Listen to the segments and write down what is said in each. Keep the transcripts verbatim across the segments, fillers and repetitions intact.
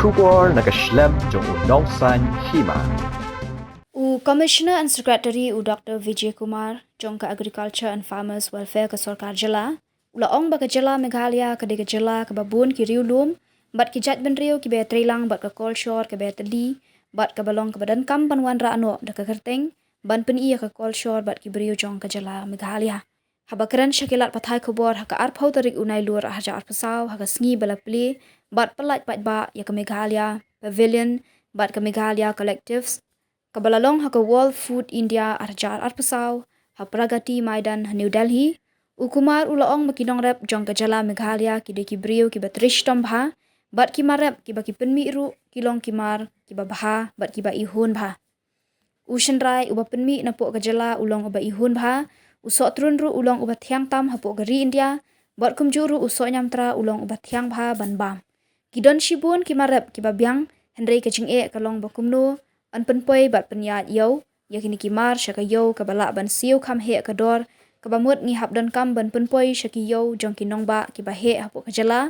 Khubor na ka shlem jong u Nongsaiñ Hima. U Commissioner and Secretary u Doctor Vijay Kumar jong ka Agriculture and Farmers Welfare ka Sorkar Jylla u la ong ba ka Jylla Meghalaya ka dei ka Jylla kaba bun ki riewlum bad ki jaitbynriew kiba ïatreilang bad ka kolshor kaba ïatylli bad kaba long kaba donkam ban wanrah noh da ka kyrteng ban pyni ïa ka kolshor bad ki briew jong ka Jylla Meghalaya. Haba kren sha ki lad pathai khubor ha ka arphew tarik u Nailur arhajar arphew saw ha ka sngi ba la plie bad pyllait paidbah ïa ka Meghalaya Pavilion bad ka Meghalaya Collectives kaba la long ha ka World Food India arhajar arphew saw ha Pragati Maidan ha New Delhi, u Kumar u la ong ba ki nongrep jong ka Jylla Meghalaya ki dei ki briew kiba trei shitom bha bad ki mar rep kiba ki pynmih ruh ki long ki mar kiba bha bad kiba ihun bha. U shynrai uba pynmih napoh ka Jylla u long uba ihun bha, u sohtrun ruh u long uba thiang tam hapoh ka ri India bad kumjuh ruh u sohñiamtra u long uba thiang bha ban bam. Ki don shibun ki mar rep kiba biang, hynrei ka jingeh ka long ba kumno yn pynpoi bad pynïaid ïew ïa kine ki mar sha ka ïew kaba lah ban siew kham heh ka dor, kaba mut ngi hap donkam ban pynpoi sha ki ïew jong ki nongbah kiba heh hapoh ka Jylla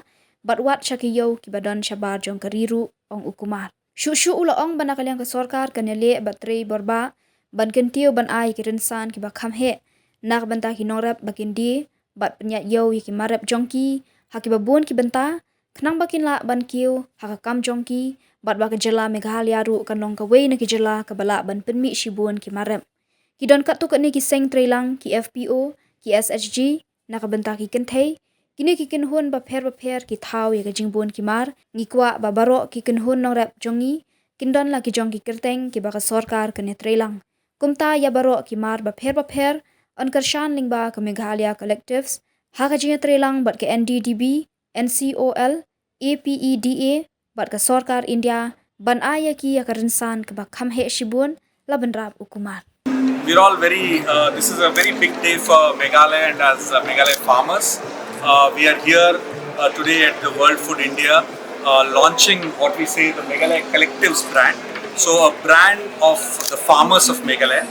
bad wat sha ki ïew kiba don shabar jong ka ri ruh, ong u Kumar. Shuh shuh u la ong ba na ka liang ka Sorkar kan ïaleh bad trei borbah ban kyntiew ban ai ki rynsan kiba kham heh na ka bynta ki nongrep ba kin die bad pynïaid ïew ïa ki mar rep jong ki ha kiba bun ki bynta, khnang ba kin lah ban kiew ha ka kam jong ki bad ba ka Jylla Meghalaya ruh kan long kawei na ki Jylla kaba lah ban pynmih shibun ki mar rep. Ki don katto katne ki seng treilang, ki F P O, ki S H G na ka bynta ki kynthei, kine ki kynhun bapher bapher ki thaw ïa ka jingbun ki mar. Ngi kwah ba baroh ki kynhun nongrep jong ngi kin don la ki jong ki kyrteng kiba ka Sorkar kan ïatreilang. Kumta ïa baroh ki mar bapher bapher yn kyrshan lyngba ka Meghalaya Collectives ha ka jingïatreilang bad ka N D D B, N C O L, A P E D A bad ka Sorkar India ban ai ïa ki ïa ka rynsan kaba kham heh shibun, la bynrap u Kumar. We're all very, uh, this is a very big day for Meghalaya and as uh, Meghalaya farmers. Uh, we are here uh, today at the World Food India uh, launching what we say the Meghalaya Collectives brand. So, a brand of the farmers of Meghalaya.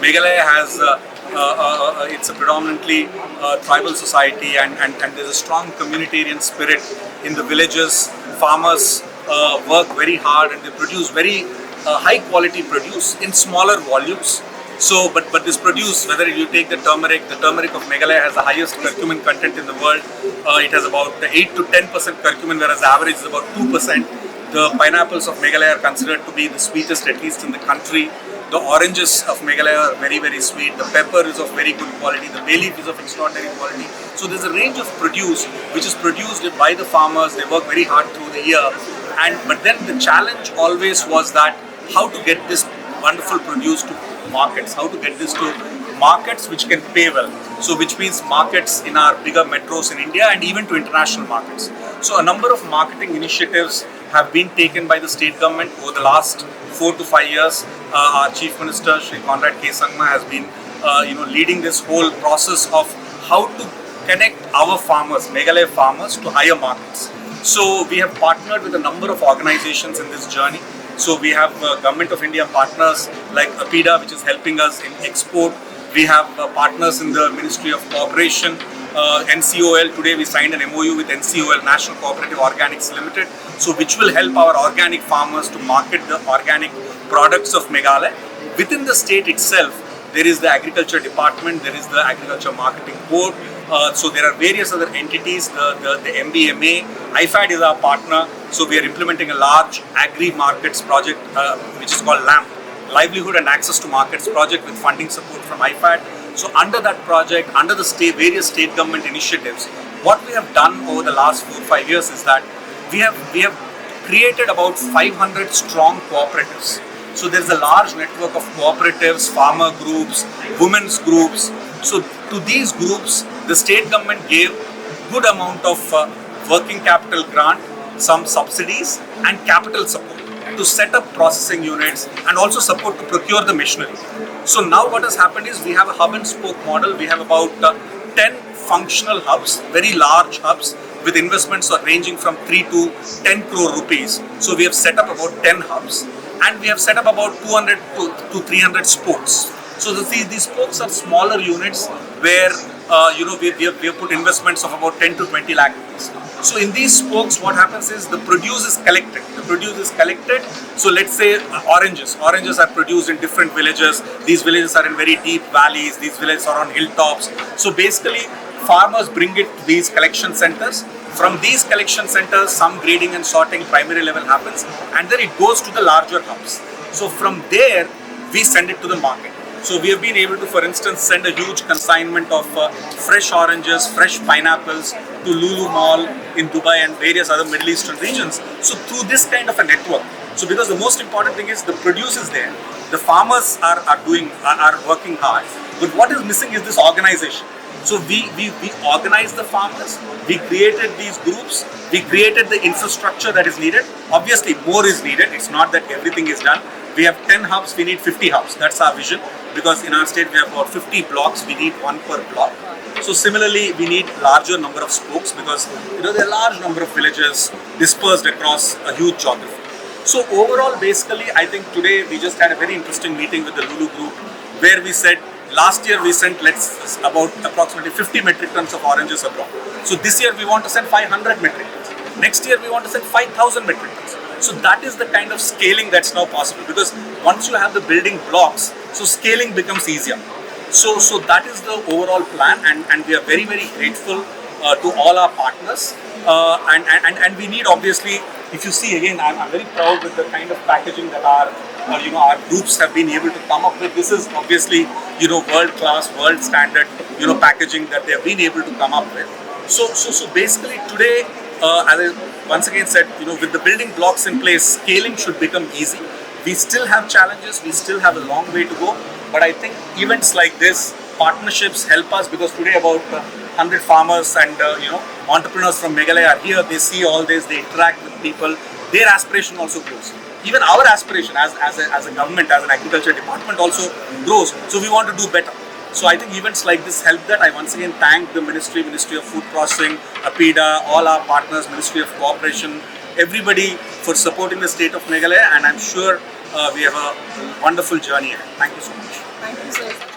Meghalaya has uh, uh, uh, uh, it's a predominantly uh, tribal society, and, and, and there's a strong communitarian spirit in the villages. Farmers uh, work very hard and they produce very uh, high quality produce in smaller volumes. So, but, but this produce, whether you take the turmeric, the turmeric of Meghalaya has the highest curcumin content in the world. Uh, it has about eight to ten percent curcumin, whereas the average is about two percent. The pineapples of Meghalaya are considered to be the sweetest, at least in the country. The oranges of Meghalaya are very, very sweet. The pepper is of very good quality. The bay leaf is of extraordinary quality. So there's a range of produce which is produced by the farmers. They work very hard through the year. And but then the challenge always was that how to get this wonderful produce to markets, how to get this to markets which can pay well. So which means markets in our bigger metros in India and even to international markets. So a number of marketing initiatives have been taken by the state government over the last four to five years. Uh, our Chief Minister, Shri Conrad K Sangma, has been uh, you know, leading this whole process of how to connect our farmers, Meghalaya farmers, to higher markets. So we have partnered with a number of organizations in this journey. So we have uh, Government of India partners like APIDA, which is helping us in export. We have uh, partners in the Ministry of Cooperation, uh, N C O L. Today we signed an M O U with N C O L, National Cooperative Organics Limited, so which will help our organic farmers to market the organic products of Meghalaya. Within the state itself, there is the agriculture department, there is the agriculture marketing board. Uh, so there are various other entities, the, the, the M B M A, IFAD is our partner. So we are implementing a large agri-markets project, uh, which is called LAMP, Livelihood and Access to Markets project, with funding support from IFAD. So under that project, under the state, various state government initiatives, what we have done over the last four, five years is that we have, we have created about five hundred strong cooperatives. So there's a large network of cooperatives, farmer groups, women's groups. So to these groups, the state government gave good amount of uh, working capital grant, some subsidies, and capital support to set up processing units and also support to procure the machinery. So now what has happened is we have a hub and spoke model. We have about uh, ten functional hubs, very large hubs, with investments are ranging from three to ten crore rupees. So we have set up about ten hubs, and we have set up about two hundred to, to three hundred spokes. So the, these, these spokes are smaller units where uh, you know we, we, have, we have put investments of about ten to twenty lakh rupees. So in these spokes, what happens is the produce is collected. The Produce is collected. So let's say uh, oranges. Oranges are produced in different villages. These villages are in very deep valleys. These villages are on hilltops. So basically, farmers bring it to these collection centers. From these collection centers, some grading and sorting primary level happens, and then it goes to the larger hubs. So from there, we send it to the market. So we have been able to, for instance, send a huge consignment of uh, fresh oranges, fresh pineapples to Lulu Mall in Dubai and various other Middle Eastern regions. So through this kind of a network, so because the most important thing is the produce is there, the farmers are, are doing are, are working hard. But what is missing is this organization. So we, we, we organize the farmers, we created these groups, we created the infrastructure that is needed. Obviously, more is needed. It's not that everything is done. We have ten hubs, we need fifty hubs. That's our vision, because in our state we have about fifty blocks, we need one per block. So similarly, we need larger number of spokes because you know there are large number of villages dispersed across a huge geography. So overall, basically, I think today we just had a very interesting meeting with the Lulu Group where we said last year we sent, let's, about approximately fifty metric tons of oranges abroad. So this year we want to send five hundred metric tons. Next year we want to send five thousand metric tons. So that is the kind of scaling that's now possible, because once you have the building blocks, so scaling becomes easier. So, so that is the overall plan, and, and we are very, very grateful uh, to all our partners. Uh, and, and, and we need, obviously, if you see again, I'm, I'm very proud with the kind of packaging that our uh, you know our groups have been able to come up with. This is obviously you know world class, world standard you know packaging that they have been able to come up with. So, so, so basically today, uh, as I once again said, you know, with the building blocks in place, scaling should become easy. We still have challenges. We still have a long way to go. But I think events like this, partnerships help us, because today about uh, hundred farmers and uh, you know entrepreneurs from Meghalaya are here. They see all this. They interact with people. Their aspiration also grows. Even our aspiration as, as, a, as a government, as an agriculture department also grows. So we want to do better. So I think events like this help that. I once again thank the ministry, Ministry of Food Processing, APIDA, all our partners, Ministry of Cooperation, everybody for supporting the state of Meghalaya, and I'm sure uh, we have a wonderful journey ahead. Thank you so much. Thank you, sir.